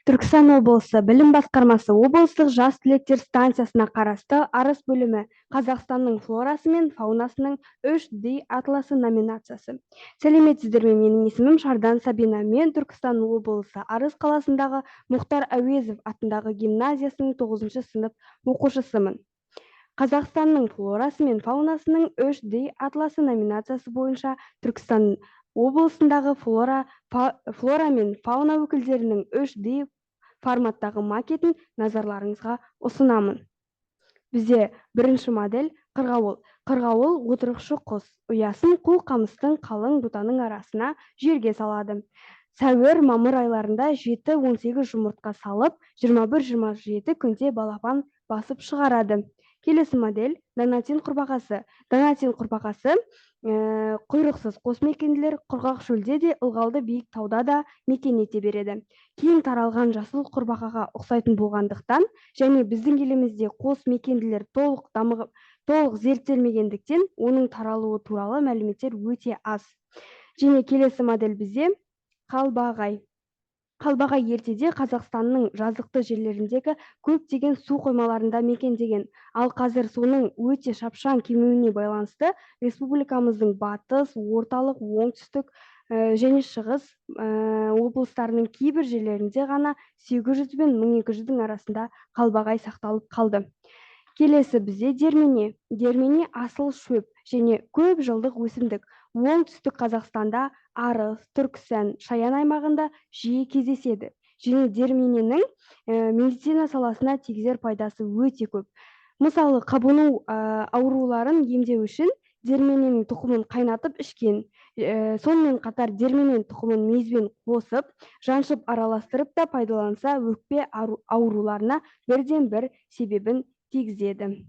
Түркістан облысы білім басқармасы, облыстық «Жас түлектер» станциясына қарасты Арыс бөлімі. «Қазақстанның флорасы мен фаунасының 3D атласы» номинациясы. Сәлеметсіздер ме? Менің есімім Шардан Сабина. Мен Түркістан облысы Арыс қаласындағы Мұхтар Әуезов атындағы гимназиясының тоғызыншы сынып оқушысымын. «Қазақстанның флорасы мен фаунасының 3D атласы» номинациясы бойынша Түркістан облысындағы флора мен фауна өкілдерінің 3D форматтағы макетін назарларыңызға ұсынамын. Бізде бірінші модель – қырғауыл. Қырғауыл – отырықшы құс. Ұясын қу қамыстың, қалың бұтаның арасына, жерге салады. Сәуір, мамыр айларында 7-18 жұмыртқа салып, 21-27 күнде балапан басып шығарады. Келесі модель – донатин құрбақасы. Донатин құрбақасы құйрықсыз қосмекенділер. Құрғақ шөлде де, ылғалды биік тауда да мекен ете береді. Кең таралған жасыл құрбақаға ұқсайтын болғандықтан және біздің елімізде қосмекенділер толық дамығып, толық зерттелмегендіктен, оның таралуы туралы мәліметтер өте аз. Және келесі модель бізде қалбағай. Қалбағай ертеде Қазақстанның жазықты жерлеріндегі көптеген су қоймаларында мекендеген. Ал қазір соның өте шапшаң кемуіне байланысты республикамыздың батыс, орталық, оңтүстік және шығыс облыстарының кейбір жерлерінде ғана 800 бен 1200-дің арасында қалбағай сақталып қалды. Келесі бізде дермене. Дермене – асыл шөп және көп жылдық өсімдік. Оңтүстік Қазақстанда, Арыс, Түркістан, Шаян аймағында жиі кездеседі. Және дермененің медицина саласына тигізер пайдасы өте көп. Мысалы, қабыну ауруларын емдеу үшін дермененің тұқымын қайнатып ішкен. Сонымен қатар дерменен тұқымын мейізбен қосып, жаншып араластырып та пайдаланса, өкпе ауруларына бірден бір себебін тигізеді.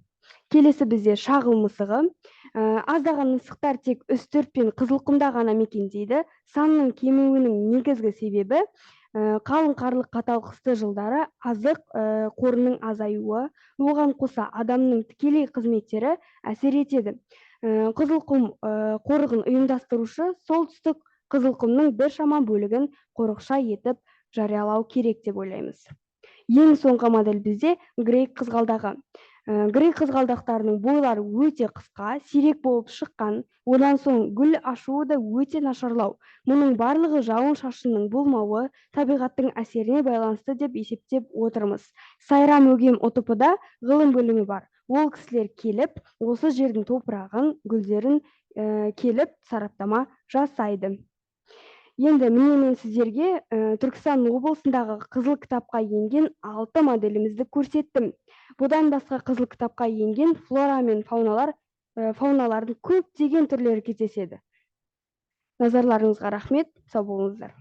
Келесі бізде шағыл мысығы. Аздаған мысықтар тек Үстірт пен Қызылқұмда ғана мекендейді. Санның кемуінің негізгі себебі қалың қарлы қатал қысты жылдары азық қорының азаюы, оған қоса адамның тікелей қызметтері әсер етеді. Қызылқұм қорығын ұйымдастырушы Солтүстік Қызылқұмның біршама бөлігін қорықша етіп жариялау керек деп ойлаймыз. Ең соңғы модель бізде грей қызғалдағы. Грей қызғалдақтарының бойлары өте қысқа, сирек болып шыққан. Одан соң гүл ашуы да өте нашарлау. Мұның барлығы жауын шашынның болмауы, табиғаттың әсеріне байланысты деп есептеп отырмыз. Сайрам Өгем ҰТП да ғылым бөлімі бар. Ол кісілер келіп, осы жердің топырағын, гүлдерін келіп сараптама жасайды. Енді міне, мен сіздерге Түркістан облысындағы Қызыл кітапқа енген алты моделімізді көрсеттім. Бұдан басқа Қызыл кітапқа енген флора мен фауналардың көптеген түрлері кездеседі. Назарларыңызға рахмет, сау болыңыздар.